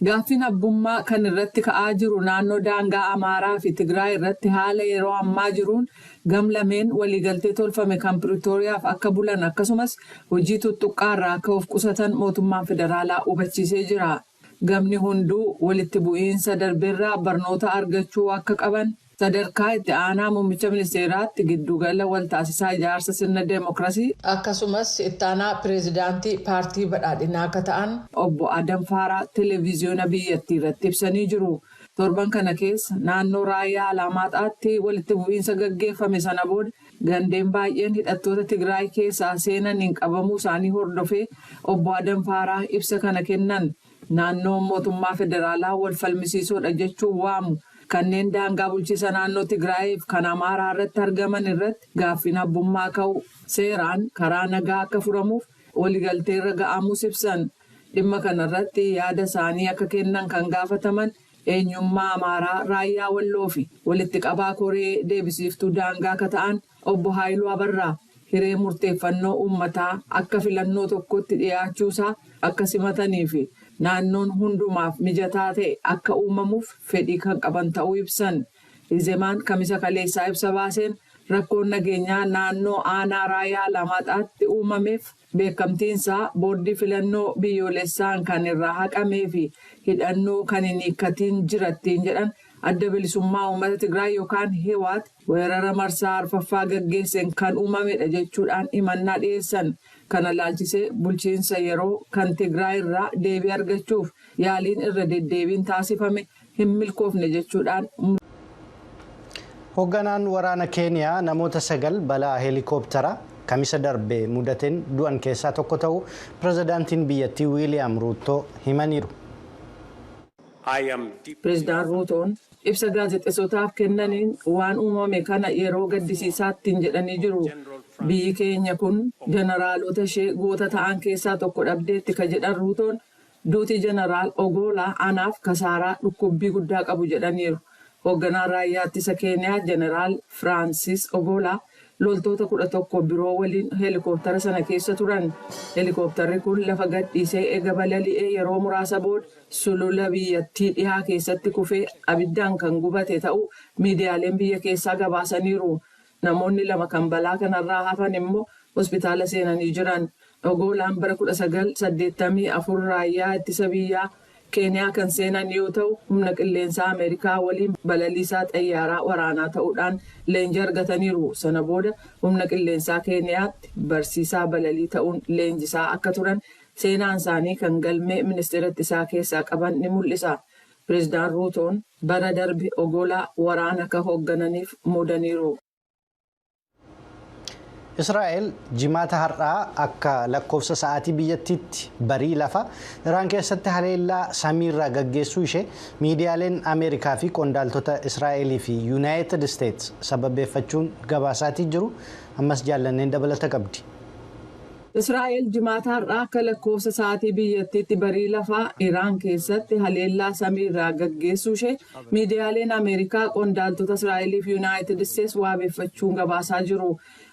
Gaaffiin abbummaa kan irratti ka'aa jiru naannoo daangaa Amaaraa fi Tigraay irratti haala yeroo ammaa jiruun gam lameen waliigaltee tolfame kan Piriitooriyaaf akka bulan, akkasumas hojii tuttuqqaarraa akka of qusatan mootummaan federaalaa hubachiisee jira. Gamni hunduu walitti bu'iinsa darbeerraa barnoota argachuu akka qaban sadarkaa itti aanaa muummicha ministeeraatti giddugala waltaasisaa ijaarsa sirna deemokiraasii, akkasumas itti aanaa pireezidaantii Paartii Badhaadhinaa akka ta'an obbo Adam Faaraa televiziyoona biyyattii irratti ibsanii jiru. Torban kana keessa naannoo Raayyaa Alaamaaxaatti walitti bu'iinsa gaggeeffame sana booda gandeen baay'een hidhattoota Tigraay keessaa seenaniin qabamuu isaanii hordofee obbo Adam Faaraa ibsa kana kennan. Naannoon mootummaa federaalaa wal falmisiisoodha jechuun waamu kanneen daangaa bulchiisa naannoo Tigraayiif kan Amaaraa irratti argaman irratti gaaffiin abbummaa ka'u seeraan karaa nagaa akka furamuuf waliigalteerra ga'amuus ibsan. Dhimma kanarratti yaada isaanii akka kennan kan gaafataman eenyummaa Amaaraa, Raayyaa, Walloo fi walitti qabaa koree deebisiiftuu daangaa akka ta'an obbo Haayiluu Abarraa hiree murteeffannoo uummataa akka filannoo tokkotti dhiyaachuusaa akka simatanii fi naannoon hundumaaf mijataa ta'e akka uumamuuf fedhii kan qaban ta'uu ibsan. Izemaan Kamisa kaleessaa ibsa baaseen rakkoon nageenyaa naannoo aanaa Raayyaa Alaamaaxaatti uumameef beekamtiinsaa boordii filannoo biyyoolessaan kan irraa haqamee fi hidhannoo kan hin hiikkatiin jirattiin jedhan Adda Bilisummaa Uummata Tigraay yookaan Hiwaat weerara marsaa arfaffaa gaggeesseen kan uumamedha jechuudhaan himannaa dhiyeessan. Kana laalchisee bulchiinsa yeroo kan Tigraay irraa deebii argachuuf yaaliin irra deddeebiin taasifame hin milkoofne jechuudhaan. Hoogganaan waraana Keeniyaa namoota sagal balaa heelikooptaraa Kamisa darbe mudateen du'an keessaa tokko ta'u pirezidaantiin biyyattii Wiiliyaam Ruuttoo himaniiru. Pireezidaan Ruutoon ibsa gaazexeessotaaf kennaniin waan uumame kana yeroo gaddisiisaattiin jedhanii jiru. Biyyi keenya kun jeneraalota ishee goota ta'an keessaa tokko dhabdeetti ka jedhan Ruutoon, duuti jeneraal Ogoolaa anaaf kasaaraa dhukkubbii guddaa qabu jedhaniiru. Hoogganaan raayyaa ittisa Keeniyaa jeneraal Firaansis Ogoolaa loltoota 11 biroo waliin heelikooptara sana keessa turan. Heelikooptarri kun lafa gadhiisee eega balali'ee yeroo muraasa booda sulula biyyattii dhihaa keessatti kufee abiddaan kan gubate ta'uu miidiyaaleen biyya keessaa gabaasaniiru. Namoonni lama kan balaa kanarraa hafan immoo hospitaala seenanii jiran. Ogoolaan bara 1984 raayyaa ittisa biyyaa Keeniyaa kan seenan yoo ta'u, humna qilleensaa Ameerikaa waliin balaliisaa xayyaaraa waraanaa ta'uudhaan leenjii argataniiru. Sana booda humna qilleensaa Keeniyaatti barsiisaa balalii ta'uun leenjisaa akka turan seenaan isaanii kan galmee ministeera ittisaa keessaa qaban ni mul'isa. Pireezidaan Ruutoon bara darbe Ogoolaa waraana akka hooggananiif muudaniiru. Israa'el Jimaata har'aa akka lakkoofsa sa'aatii biyyattiitti barii lafa Iraan keessatti haleellaa samiirraa gaggeessuu ishee miidiyaaleen Ameerikaa fi qondaaltota Israa'elii fi Yuunaayitid Isteets sababeeffachuun gabaasaatii jiru. Ammas Jaallanneen dabalata qabdi. Israa'el Jimaata har'aa akka lakkoofsa sa'aatii biyyattiitti barii lafaa Iraan keessatti haleellaa samiirraa gaggeessuu ishee miidiyaaleen Ameerikaa qondaaltota Israa'elii fi Yuunaayitid Isteets waabeeffachuun gabaasaa jiru.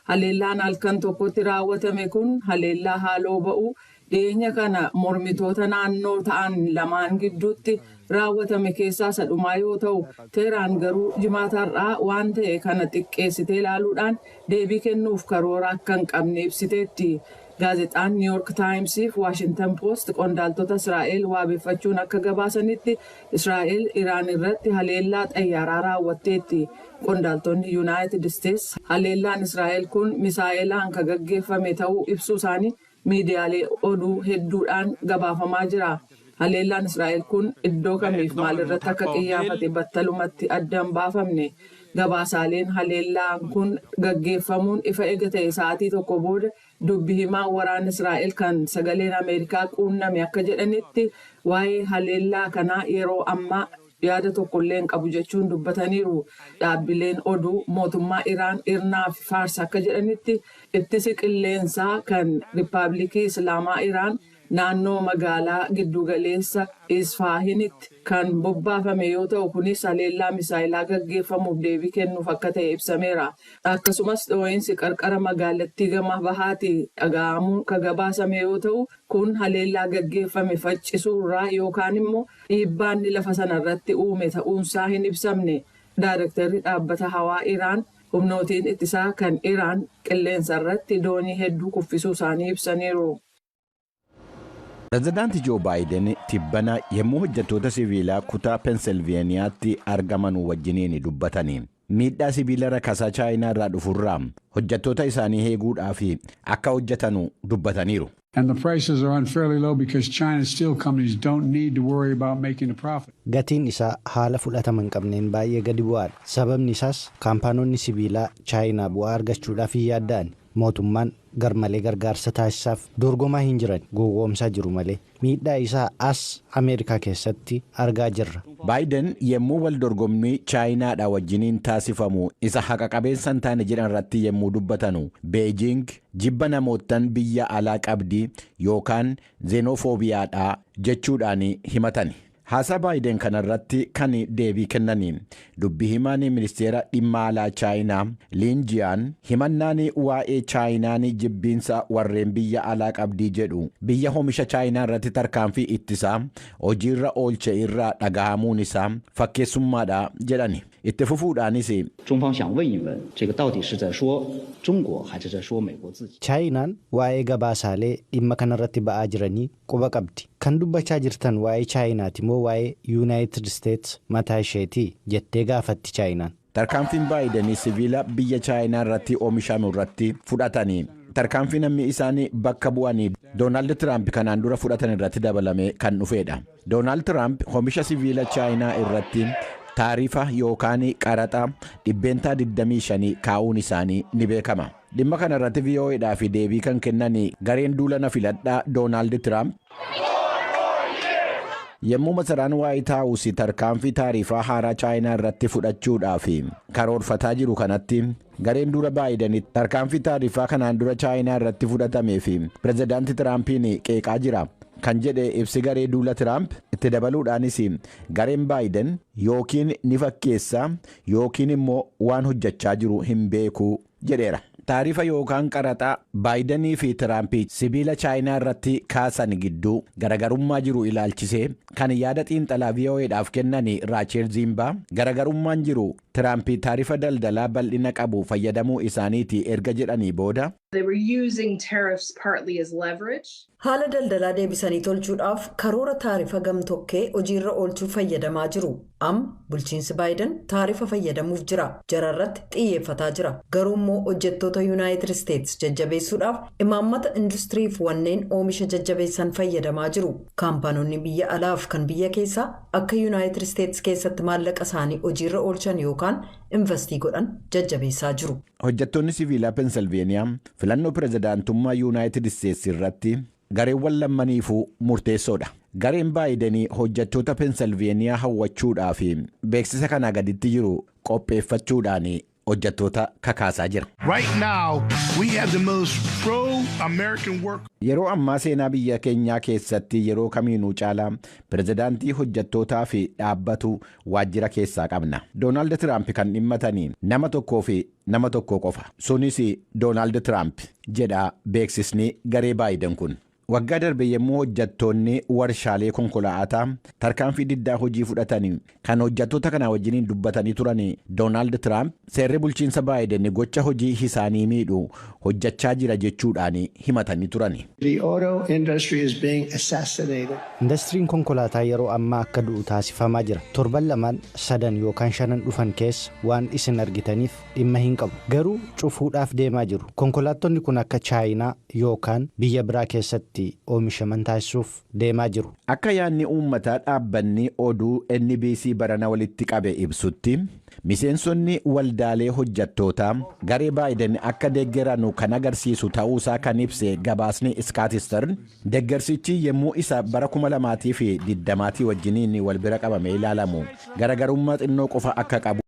Haleellaan halkan tokkotti raawwatame kun haleellaa haaloo ba'uu dhiyeenya kana mormitoota naannoo ta'an lamaan gidduutti raawwatame keessaa isa dhumaa yoo ta'u, Teeraan garuu Jimaata har'aa waan ta'e kana xiqqeessitee ilaaluudhaan deebii kennuuf karoora akka hin qabne ibsiteetti. Gaazexaan New York Times fi Washington Post qondaaltota Israa'el waabeeffachuun akka gabaasanitti, Israa'el Iraan irratti haleellaa xayyaaraa raawwatteetti. Qondaaltonni Yuunaayitid Isteets haleellaan Israa'el kun misaa'elaan kan gaggeeffame ta'uu ibsuu isaanii miidiyaalee oduu hedduudhaan gabaafamaa jira. Haleellaan Israa'el kun iddoo kamiif maalirratti akka xiyyaafate battalumatti adda hin baafamne. Gabaasaaleen haleellaan kun gaggeeffamuun ifa ega ta'e sa'aatii tokko booda dubbi himaa waraana Israa'el kan Sagaleen Ameerikaa quunname akka jedhanitti, waa'ee haleellaa kanaa yeroo ammaa yaada tokkollee hin qabu jechuun dubbataniiru. Dhaabbileen oduu mootummaa Iraan Irnaa fi Faars akka jedhanitti, ittisi qilleensaa kan Riippaabilikii Islaamaa Iraan Naannoo magaalaa giddugaleessa Isfaahinitti kan bobbaafame yoo ta'u, kunis haleellaa misaayilaa gaggeeffamuuf deebii kennuuf akka ta'e ibsameera. Akkasumas dhoo'insi qarqara magaalattii gama bahaatii dhaga'amuun kan gabaasame yoo ta'u, kun haleellaa gaggeeffame faccisuurraa yookaan immoo dhiibbaanni lafa sanarratti uume ta'uunsaa hin ibsamne. Daarektarri dhaabbata hawaa Iraan humnootiin ittisaa kan Iraan qilleensa irratti doonii hedduu kuffisuu isaanii ibsaniiru. Pireezidaanti Joo Baayiden tibbana yommuu hojjettoota sibiilaa kutaa Pensilveeniyaatti argaman wajjiniin dubbatanii, miidhaa sibiila rakasaa Chaayinaa irraa dhufurraa hojjettoota isaanii eeguudhaaf akka hojjetanu dubbataniiru. And the prices are unfairly low because China's steel companies don't need to worry about making a profit. Gatiin isaa haala fudhatama hin qabneen baay'ee gadi bu'aadha. Sababni isaas kaampaanonni sibiilaa Chaayinaa bu'aa argachuudhaaf hin yaadda'an. Mootummaan garmalee gargaarsa taasisaaf, dorgomaa hin jiran, gowwoomsaa jiru malee. Miidhaa isaa as Ameerikaa keessatti argaa jirra. Baayiden yommuu wal dorgommii Chaayinaadha wajjiniin taasifamu isa haqa qabeessa hin taane jedhan irratti yommuu dubbatanu, Beejing jibba namoottan biyya alaa qabdi yookaan zeenofoobiyaadha jechuudhaan himatani. Haasaa Baayiden kanarratti kan deebii kennaniin dubbi himaan ministeera dhimma alaa Chaayinaa Liinjiyaan, himannaan waa'ee Chaayinaan jibbiinsa warreen biyya alaa qabdii jedhu biyya oomisha Chaayinaa irratti tarkaanfii ittisaa hojiirra oolche irraa dhagahamuun isaa fakkeessummaadha jedhani. Itti fufuudhaanis, 中方想问一问，这个到底是在说中国还是在说美国自己？ Chaayinaan waa'ee gabaasaalee dhimma kanarratti ba'aa jiranii quba qabdi. Kan dubbachaa jirtan waa'ee Chaayinaati moo waa'ee Yuunaayitid Isteets mataa isheetii jettee gaafatti Chaayinaan. Tarkaanfiin Baayiden sibiila biyya Chaayinaa irratti oomishamu irratti fudhatanii tarkaanfii namni isaan bakka bu'anii Doonaald Tiraamp kanaan dura fudhatan irratti dabalame kan dhufedha. Doonaald Tiraamp oomisha sibiila Chaayinaa irratti taarifa yookaan qaraxa 25% kaa'uun isaanii ni beekama. Dhimma kana irratti VOAdhaaf deebii kan kennan gareen duula na filadhaa Doonaald Tiraamp, yommuu masaraan Waayit Haawus tarkaanfii taarifaa haaraa Chaayinaa irratti fudhachuudhaaf karoorfataa jiru kanatti, gareen dura Baayiden tarkaanfii taarifaa kanaan dura Chaayinaa irratti fudhatamee fi pirezidaanti Tiraampiin qeeqaa jira kan jedhe ibsi garee duula Tiraamp, itti dabaluudhaanis gareen Baayiden yookiin ni fakkeessa yookiin immoo waan hojjechaa jiru hin beeku jedheera. Taarifa yookaan qaraxa Baayidanii fi Tiraamp sibiila Chaayinaa irratti kaasan gidduu garagarummaa jiru ilaalchisee kan yaada xiinxalaa VOAdhaaf kennan Raachel Zimbaa, garagarummaan jiru Tiraamp taarifa daldalaa bal'ina qabu fayyadamuu isaaniiti erga jedhanii booda. They were using tariffs partly as leverage. Haala daldalaa deebisanii tolchuudhaaf karoora taarifa gamtokkee hojiirra oolchuuf fayyadamaa jiru. Amma bulchiinsi Baayiden taarifa fayyadamuuf jira. Jara irratti xiyyeeffataa jira. Garuu immoo hojjettoota Yuunaayitid Isteets jajjabeessuudhaaf imaammata industiriif wanneen oomisha jajjabeessan fayyadamaa jiru. Kaampaanonni biyya alaaf kan biyya keessaa akka Yuunaayitid Isteets keessatti maallaqa isaanii hojiirra oolchan yookaan investii godhan jajjabeessaa jiru. Hojjettoonni sibiilaa Pensilveeniyaa filannoo pirezidaantummaa Yuunaayitid Isteets irratti gareewwan lammaniifuu murteessoodha. Gareen Baayidenii hojjettoota Pensilveeniyaa hawwachuudhaaf beeksisa kanaa gaditti jiru qopheeffachuudhaan hojjettoota kakaasaa jira. Right now, we have the most pro-American work. Yeroo ammaa seenaa biyya keenyaa keessatti yeroo kamiinuu caalaa pirezidaantii hojjettootaa fi dhaabbatu waajjira keessaa qabna. Doonaald Tiraamp kan dhimmatanii nama tokkoo fi nama tokko qofa. Sunis Doonaald Tiraamp jedha beeksisni garee Baayiden kun. Waggaa darbe yommuu hojjettoonni warshaalee konkolaataa tarkaanfii diddaa hojii fudhatanii kan hojjettoota kana wajjiniin dubbatanii turan Doonaald Tiraamp, seerri bulchiinsa Baayiden gocha hojii isaanii miidhu hojjechaa jira jechuudhaan himatanii turan. The auto industry is being assassinated. Indastiriin konkolaataa yeroo ammaa akka du'u taasifamaa jira. Torban 2, 3 yookaan 5 dhufan keessa waan isin argitaniif dhimma hin qabu. Garuu cufuudhaaf deemaa jiru. Konkolaattonni kun akka Chaayinaa yookaan biyya biraa keessatti oomishaman taasisuuf deemaa jiru. Akka yaadni uummataa dhaabbanni oduu NBC barana walitti qabe ibsutti, miseensonni waldaalee hojjettootaa garee Baayiden akka deeggaranu kan agarsiisu ta'uusaa kan ibse gabaasni Iskaatistern, deeggarsichi yommuu isa bara 2020 wajjiniin wal bira qabamee ilaalamu garaagarummaa xinnoo qofa akka qabu.